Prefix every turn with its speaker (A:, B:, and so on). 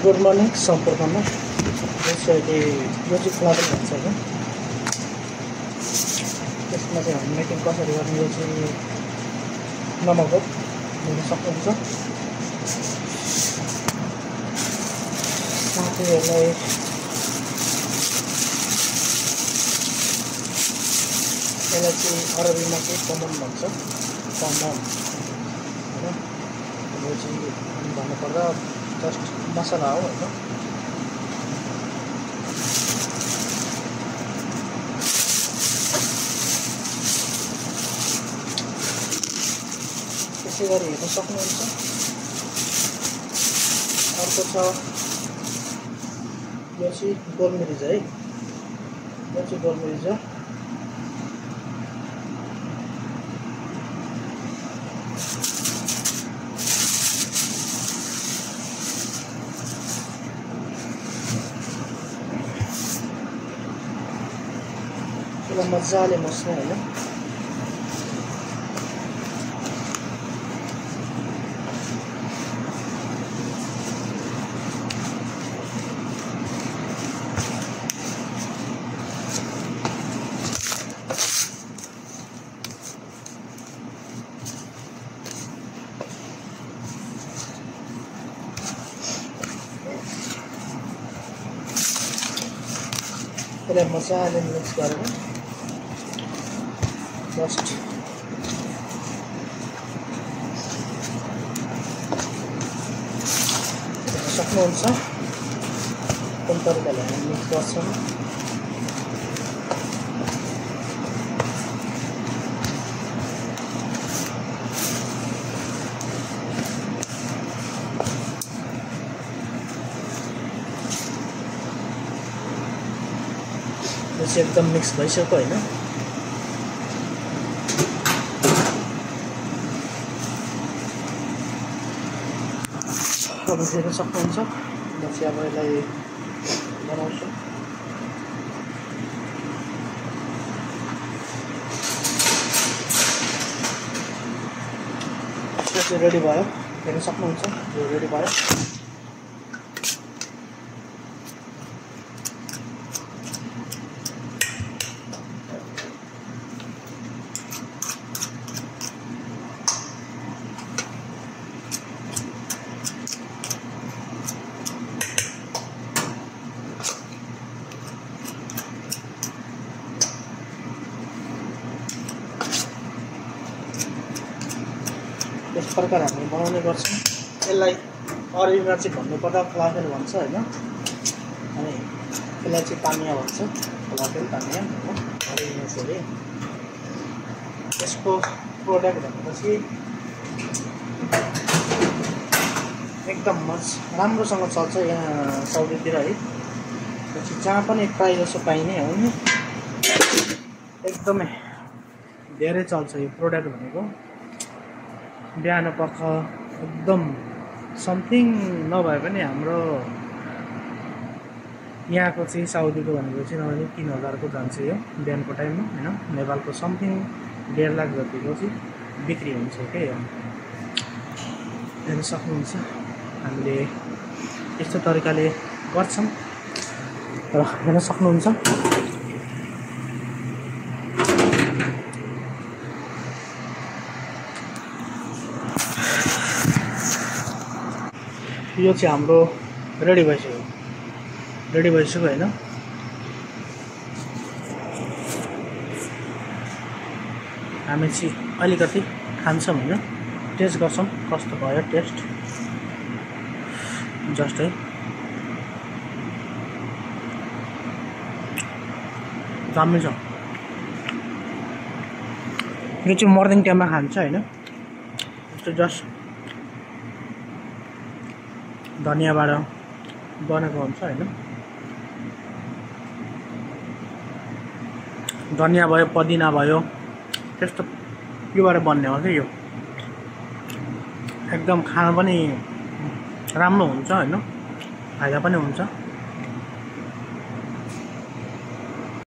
A: good morning सम्पूर्णमा अहिले यो चाहिँ फ्लावर भन्छ होइन त्यसमा चाहिँ हामी मेकिङ कसरी गर्ने यो चाहिँ नमक हो हेर्न सक्नुहुन्छ साथै यसलाई चाहिँ अरबीमा चाहिँ कमन भन्छ कमन होइन यो चाहिँ भन्नुपर्दा जस्ट मसला हो होइन त्यसै गरी हेर्न सक्नुहुन्छ अर्को छ यो चाहिँ गोलमरिच है यो चाहिँ गोलमरिच हो मजाले मस्ने होइन यसलाई मजाले मिक्स गरेर जस्ट सक्नुहुन्छ कुन तरिकाले हामी मिक्स गर्छौँ यो चाहिँ एकदम मिक्स भइसक्यो होइन अब हेर्न सक्नुहुन्छ म चाहिँ अब यसलाई बनाउँछु यो चाहिँ रेडी भयो हेर्न सक्नुहुन्छ यो रेडी भयो यस प्रकार हामी बनाउने गर्छौँ यसलाई अरबीमा चाहिँ भन्नुपर्दा फलाफेल भन्छ होइन अनि यसलाई चाहिँ तामिया भन्छ फलाफेल तामिया होइन अरबीमा चाहिँ यसको प्रोडक्ट भनेपछि एकदम राम्रोसँग चल्छ यहाँ साउदीतिर है पछि जहाँ पनि प्राय जसो पाइने हो नि एकदमै धेरै चल्छ यो प्रोडक्ट भनेको बिहान पख एकदम समथिङ नभए पनि हाम्रो यहाँको चाहिँ साउदीको भनेको चाहिँ नभए 3000 जान्छ यो बिहानको टाइममा होइन नेपालको समथिङ 1.5 लाख जतिको चाहिँ बिक्री हुन्छ के हेर्न सक्नुहुन्छ हामीले यस्तो तरिकाले गर्छौँ र हेर्न सक्नुहुन्छ यो चाहिँ हाम्रो रेडी भइसक्यो होइन हामी चाहिँ अलिकति खान्छौँ होइन टेस्ट गर्छौँ कस्तो भयो टेस्ट जस्ट है दामी छ यो चाहिँ मर्निङ टाइममा खान्छ होइन यस्तो जस्ट धनियाँबाट बनेको हुन्छ होइन धनियाँ भयो पुदिना भयो त्यस्तो योबाट बन्ने हो कि यो एकदम खान पनि राम्रो हुन्छ होइन फाइदा पनि हुन्छ